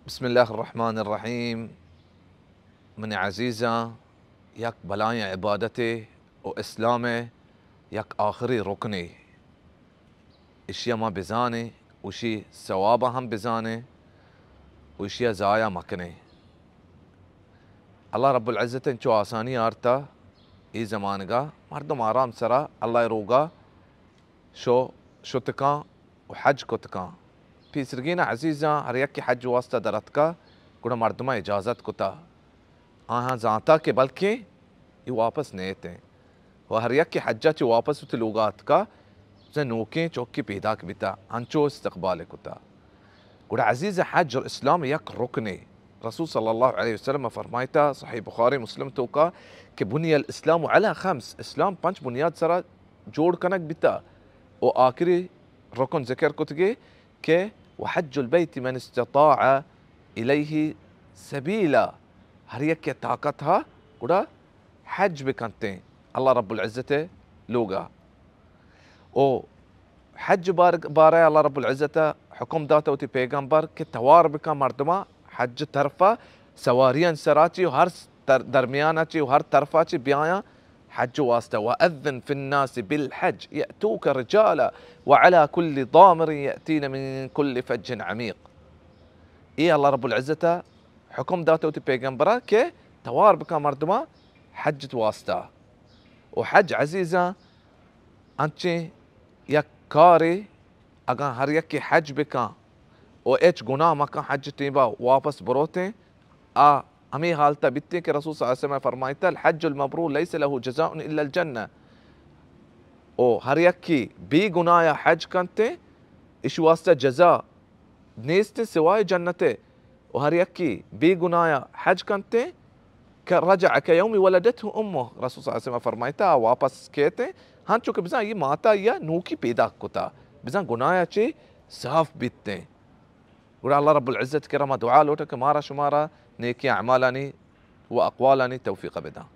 بسم اللہ الرحمن الرحیم۔ من عزیزاں، یک بلائیں عبادتے و اسلام ءِ یک آخری رکنے۔ اشی ءَ ما بزانیں، اشی ثواب ءَ ہم بزانیں و اشی ءَ ضائع مکنیں۔ اللہ رب العزت انچو آسانی آرتا، اے زمانگا مردم آرام سرا اللہ ءِ روگا شو شتکاں و حج کتکاں۔ پیسرگین عزیزاں، ہر یکے حج واسطہ در اتکا، گڑا مردماں اجازت کتا۔ آہاں زانتا کہ بلکیں اے واپس نیتیں۔ و ہر یکے حجا چہ واپس وتی لوگا اتکا، بزاں نوکیں چوکے پیداک بیتا، انچو استقبال کتا۔ گڑا عزیز، حج اسلام یک رکنے۔ رسول صلی اللہ علیہ وسلم فرمائتا، صحیح بخاری مسلم توکا، کہ بنی الاسلام علی خمس، اسلام پنچ بنیاد سرا جوڑ کنگ بیتا۔ و آخری رکن ذکر کتگے کہ وحج البیت من استطاع الیہ سبیلا، ہر یکے طاقت ہا گڑا حج بکنتیں اللہ رب العزت ءِ لوگا۔ و حج بار-، بارہ اللہ رب العزت ءَ حکم داتا وتی پیغمبر کہ توار بکن مردماں حج طرفا، سواریاں سرا چی و ہر در-، درمیانا چی و ہر طرفا چی بیایاں حج واسطہ۔ وأذن في الناس بالحج يأتوك رجالا وعلى كل ضامر يأتين من كل فج عميق۔ اے اللہ رب العزت ءَ حکم داتا وتی پیغمبرا کہ توار بکن مردماں حج واسطہ۔ و حج عزیزاں، انچیں یک کارے، اگاں ہر یکے حج بکن و ہچ گناہ مکن، حج ٹیمبا واپس بروتیں، آ ہمے حالتا بیتیں کہ رسول صلی اللہ علیہ وسلم فرمائتا، الحج المبرور ليس له جزاء إلا الجنة۔ و ہر یکے بے گناہ حج کنتیں، اش واسطہ جزا نیست سوائے جنت ءِ۔ و ہر یکے بے گناہ حج کنتیں، کہ رجع کیوم ولدته امه، رسول صلی اللہ علیہ وسلم فرمائتا، آ واپس کیتیں، ہنچو کہ بزاں یہ ماتا یا نوکی پیدا کتا، بزاں گناہ چے صاف بیتیں۔ گڑا اللہ رب العزت کرا ما دعا لوٹا کہ مارا شمارا نیکی اعمالانی و اقوالانی توفیق بداں۔